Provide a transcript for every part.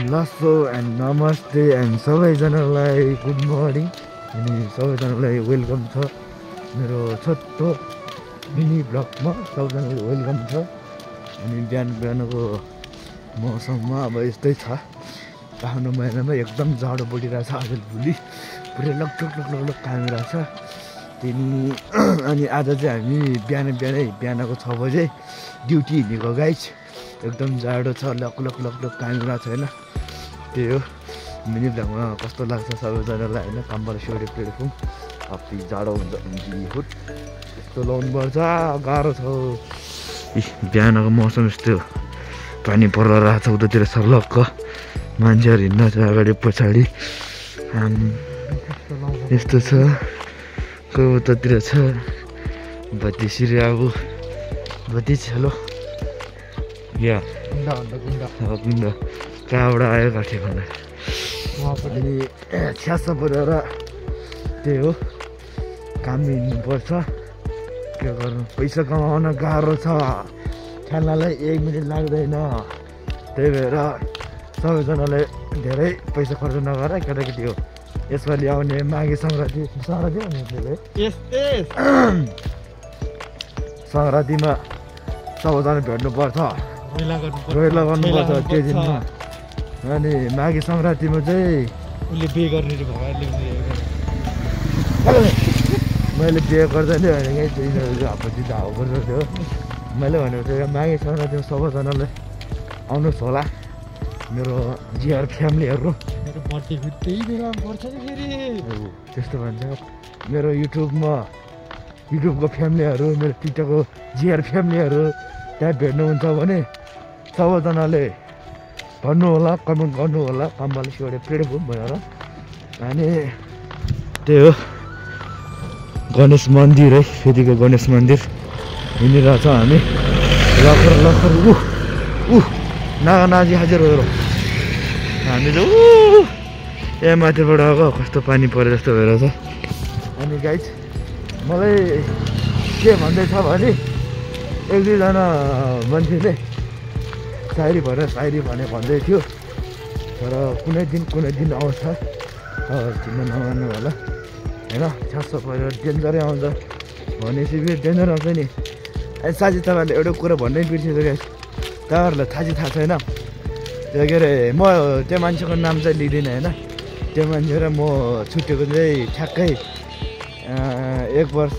लसो and नमस्ते and सबैजनालाई good morning अनि सबैजनालाई वेलकम छ मेरो छोटो मिनी ब्लगमा सबैजनालाई वेलकम छ। अनि बिहानको मौसममा अब यस्तै छ, आफ्नो महिनामा एकदम जाडो बढिरहेछ। आज भोलि पुरै लकटक कामिरहेछ त्यही। अनि आज चाहिँ हामी बिहानको 6 बजे ड्युटी हिँडेको गाइज। एकदम जाडो छ, लक कामिरहेको छ होइन। त्यही हो मिनी ब्लगमा कस्तो लाग्छ सबैजनालाई होइन। कामबाट सिउरे प्लेटफर्म कति जाडो हुन्छ हुट यस्तो लाउनुपर्छ, गाह्रो छ। बिहानको मौसम यस्तो पानी परेर रहेछ उतातिर सर्लक्क, मान्छेहरू हिँड्न छ अगाडि पछाडि यस्तो छ। को उतातिर छ बत्ती सिरे अब बत्ती छलो या गुन्ड कहाँबाट आयो काठे भन्दा अनि छ्यास परेर त्यही हो काम हिँड्नुपर्छ। के गर्नु, पैसा कमाउन गाह्रो छ, खेल्नलाई 1 मिनट लाग्दैन। त्यही भएर सबैजनाले धेरै पैसा खर्च नगर केटाकेटी हो। यसपालि आउने माघे सङ्क्रान्ति सङ्क्रान्तिमा सबैजना भेट्नुपर्छ, रोइला गर्नुपर्छ त्यो दिनमा। अनि माघे सङ्क्रान्तिमा चाहिँ उसले बिहे गर्ने मैले बिहे गर्दैन भने आपत्ति त आउनुपर्छ थियो। मैले भनेको थियो माघे सङ्क्रान्तिमा सबैजनाले आउनुहोस् होला, मेरो जिआर फ्यामिलीहरू। त्यस्तो भन्छ मेरो युट्युबको फ्यामिलीहरू, मेरो टिकटकको जिआर फ्यामिलीहरू त्यहाँ भेट्नुहुन्छ भने सबैजनाले भन्नु होला, कमेन्ट गर्नु होला कम्बाली सिउरे प्लेटफर्म भनेर। अनि त्यही हो गणेश मन्दिर है, फेरिको गणेश मन्दिर हिँडिरहेछ हामी। लखर नागानाजी हाजिर हो हामी त ए माथिबाट आएको कस्तो पानी परे जस्तो भइरहेछ। अनि गाइज मलाई के भन्दैछ भने 1-2जना मान्छेले सायरी भन्दै थियो, तर कुनै दिन आउँछ चिन्न नमान्नु होला होइन। 600 परेर डेन्जरै आउँछ भनेपछि फेरि डेन्जर आउँछ नि। साँच्चै तपाईँहरूले एउटा कुरा भन्नै बिर्सिन्छ गाइज, तपाईँहरूलाई थाहा छैन त्यो के अरे म त्यो मान्छेको नाम चाहिँ लिँदिनँ होइन। त्यो मान्छे र म छुट्टेको चाहिँ ठ्याक्कै 1 वर्ष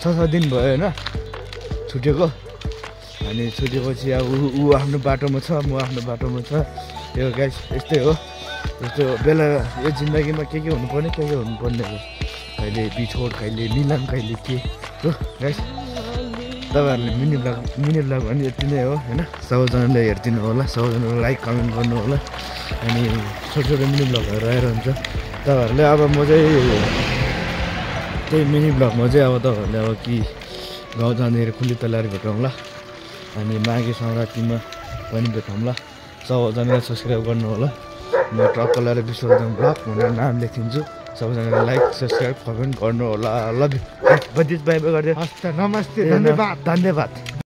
6-7 दिन भयो होइन छुटेको। अनि छुटेपछि अब ऊ आफ्नो बाटोमा छ, म आफ्नो बाटोमा छ। त्यो गाइस यस्तै हो, यस्तो बेला यो जिन्दगीमा के हुनुपर्ने हो। कहिले बिछोड, कहिले मिलन, कहिले के हो गाइस। तपाईँहरूले मिनी ब्लग भने यति नै हो होइन। सबैजनाले हेरिदिनु होला, सबैजनाले लाइक कमेन्ट गर्नु होला। अनि छोटो मिनी ब्लगहरू आइरहन्छ तपाईँहरूले। अब म चाहिँ त्यही मिनी ब्लगमा चाहिँ अब तपाईँहरूले अब कि गाउँ जाँदाखेरि खुल्ली तयारी भेटौँला। अनि माघे सङ्क्रान्तिमा पनि भेटौँला। सबैजनाले सब्सक्राइब गर्नु होला। म ट्रक लगाएर विश्ववर्धन ब्लग भनेर नाम लेखिदिन्छु। सबैजनाले लाइक सब्सक्राइब कमेन्ट गर्नु होला। Love you. बाई बाई गरिदियो। हस् त, नमस्ते, धन्यवाद।